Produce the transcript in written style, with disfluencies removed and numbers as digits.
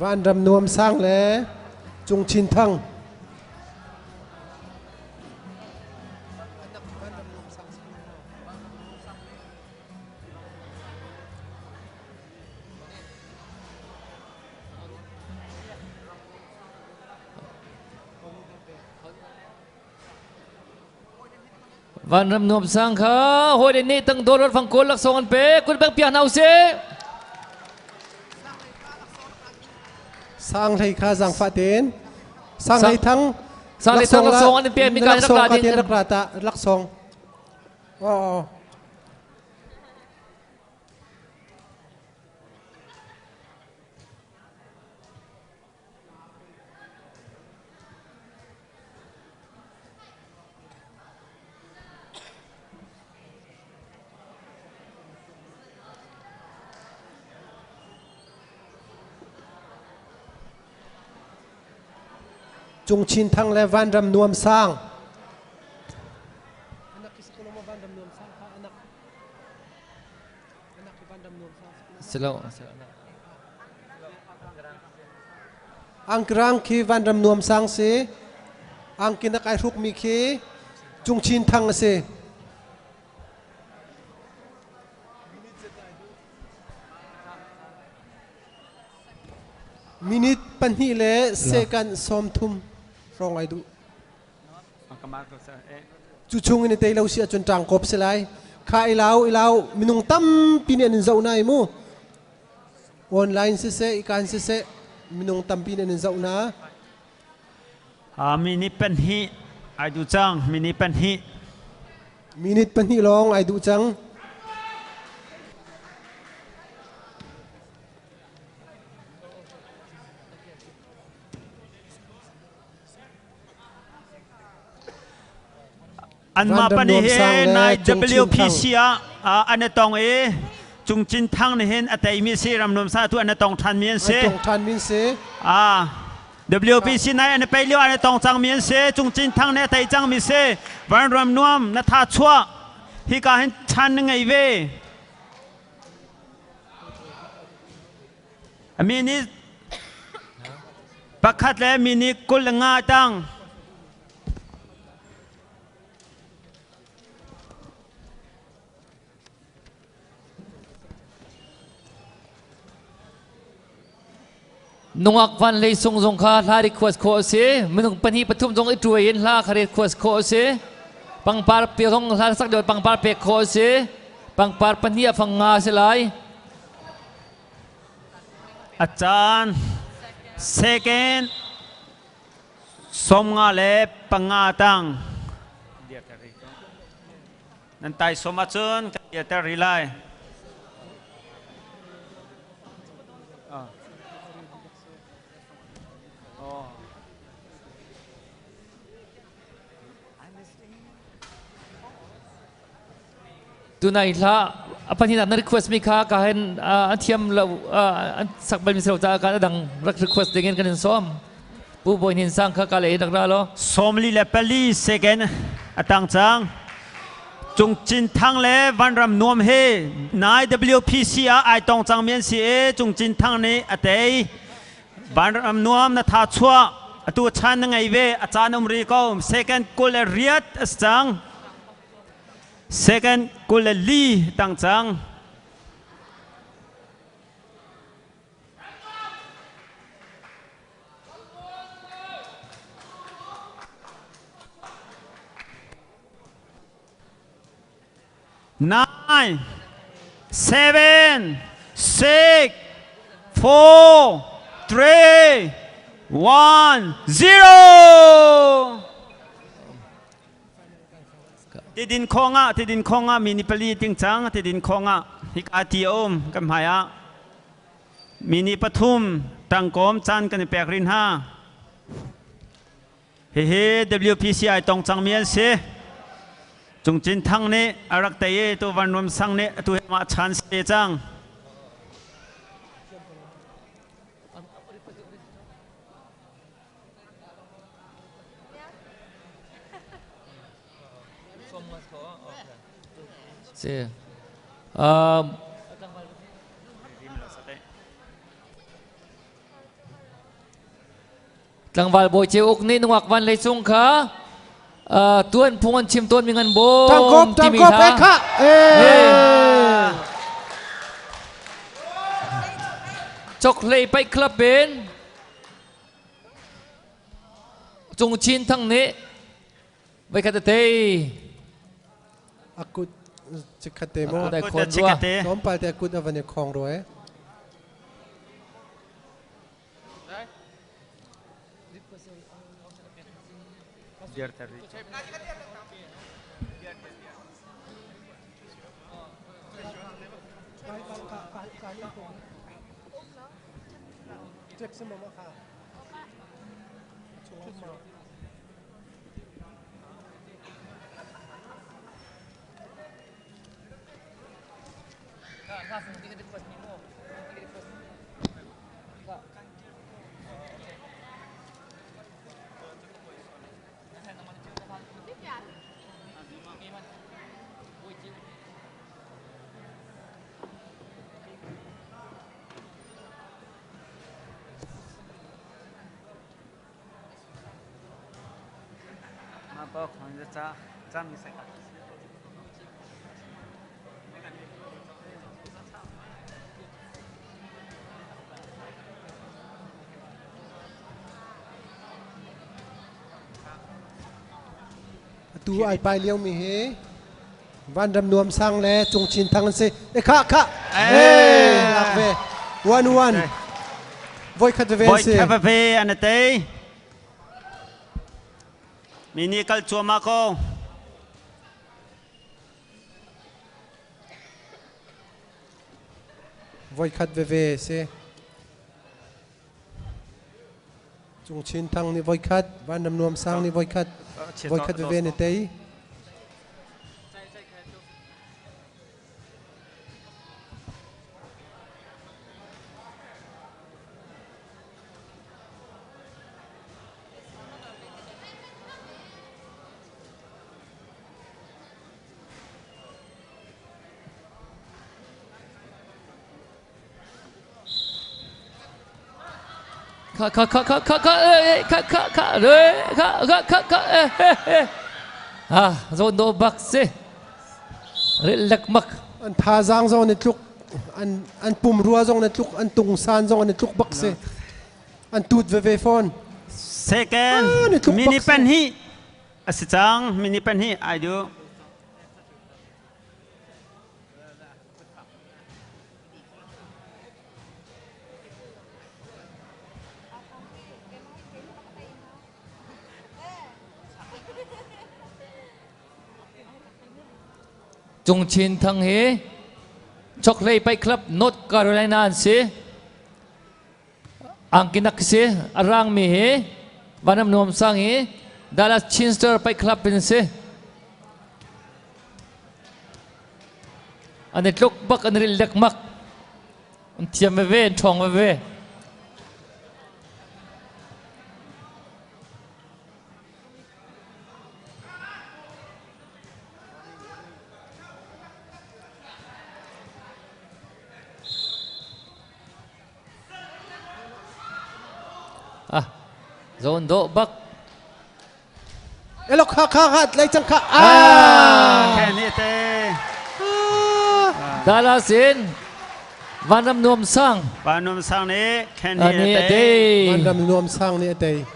Vanram Nuam Sang le Cung Chin Thang. Vanram nuam sang kha hawi le nih tang dollar fang kawl laksawng an pek kut bang piak hna usih. Sang hlei kha zangfah tein sang hlei thang Sang hlei thang laksawng an pek mi ka rak ra ding rak ra ta laksawng. Oh. Cung Chin Thang le Vanram Nuam Sang. Silo. Angkrang khi vanram nuam sang si. Angkin a kai hrukmi khi Cungchin Thang a si. Minute 2 le second 30 hrawng ai duh. Cu chung in i tei lo si ahcun ṭangkawp si lai. Kha i lau i lau minung tampi nih an in zoh na i mu. Online siseh, ikan siseh minung tampi nih an in zoh na. Minute 2 ai duh cang. Minute 2. Minute 2 lawng ai duh cang. Anmah pahnih hi nai WPC ah an i tong i Cung Cin Thang nih hin a teimi si Ramnuam sa tu an i tong ṭhanmi an si. Tong ṭhanmi an si. WPC nai an i pei lio an i tong cangmi an si. Cung Cin Thang nih a tei cangmi si. Van Ram Nuam na tha chuah. Hika hin chan na ngei ve. Mi nih pakhat le mi nih 25 tang. Nungak van lei sung zong kha hla request khawh a si. Minung pahnih pathum zong i ṭuai in hla kha request khawh a si. Pangpar pe zong hla sak lio pangpar pek khawh a si. Pangpar pahnih a fang nga a si lai. A caan second 55 tang. Nan tai som ahcun kan dirter rih lai. Tunai hla a pahnih na request mi kha ka hen an thiam lo an sak bal mi si lo caah kan adang rak request ding in kan in sawm. Pu Bawi Hnin Sang kha ka le in rak ra law. 44 second a tang cang. Cung Cin Thang le Vanram Nuam he nai WPC ah ai tong cang mi an si i Cung Cin Thang nih a tei. Vanram Nuam na tha chuah atu chan na ngei ve a caan um ri ko second 28 a si cang. Second 24 tang cang. Nine, seven, six, four, three, one, zero. Tidin khong ah tidin khong ah mi ni pali ting cang tidin khong ah hika ti a um kan hmai ah mi ni pathum tangkawm caan kan i pek rin ha hihi WPCI tong cang mi an si Cung Cin Thang nih a rak tei i tu Van Rum Sang nih atu hi mah chan si cang. Si. Tlangval bawi ceu uk nih nungak van lei cung kha tuan phung an chim tawn mi ngan bawm Tangkop timi tangkop hla e kha e Chokhlei Paih Club in Cung Chin Thang nih voikhat a tei. A kut chikkhat te maw? A kut ai khawn rua. Tlawmpal te a kut a van i khong rua e. Atu ai pai lio mi hi Vanram Nuam Sang le Cung Chin Thang an si. E kha kha. Eh lak ve. 1-1. Voi khat ve Voi si. khat ve an tei. Mi nih kal cuahmah ko. Voi khat veve si. Cung Chin Thang nih voi khat, Vanram Nuam Sang nih voi khat, voi khat veve ni tei. Kha kha kha kha kha kha eh kha kha kha re kha kha kha kha eh eh eh ha zawn do bak si ril lekmak An thazaang zong an i tluk an an pumrua zong an i tluk an tungsan zong an i tluk bak si an tut veve fawn Second Ah, ni tluk mini bak si. pan hi a si cang mini pan hi ai du Cung Chin Thang hi Chokhlei Paih Club North Carolina an si. Angkinak si a rangmi hi Vanam Nuam Sang hi Dallas Chinster Paih Club in si. An i tluk bak an ril lekmak. An thiam veve an ṭhawng veve. Ah, zawn dawh bak. Elo kha kha kha tlai cang kha. Ah! Khe te. Dallas in Vanram Nuam Sang. Vanram Sang nih Kenny Ani ate. Vanram Nuam Sang nih ate.